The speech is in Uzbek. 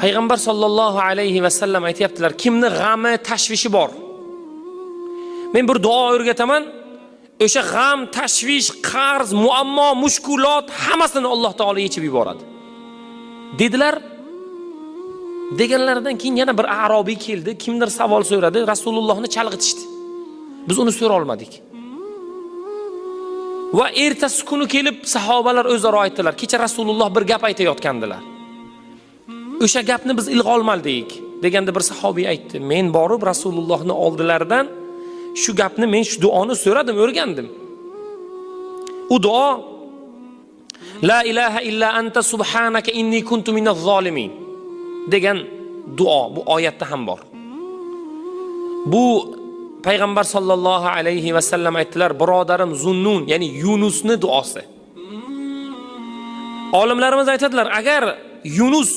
Payg'ambar sollallohu alayhi vasallam aytyaptilar: kimni g'ami, tashvishi bor, men bir duo o'rgataman, o'sha g'am, tashvish, qarz, muammo, mushkulot hammasini Alloh taolo yechib yuboradi, dedilar. Deganlaridan keyin yana bir arobiy keldi, kimdir savol so'radi, Rasulullohni chalg'itishdi. Biz uni so'ra olmadik. Va ertasi kuni kelib sahobalar o'zaro aytdilar: kecha Rasululloh bir gap aytayotgandilar, o'sha gapni biz ilg'olmadik, deganda bir sahobiy aytdi: men borib Rasulullohni oldilaridan shu gapni, men shu duoni so'radim, o'rgandim. U duo: "La ilaha illa anta subhanaka inni kuntu minaz zolimin" degan duo. Bu oyatda ham bor. Bu payg'ambar sollallohu alayhi vasallam aytdilar: birodarim Zunnun, ya'ni Yunusni duosi. Olimlarimiz aytadilar, agar Yunus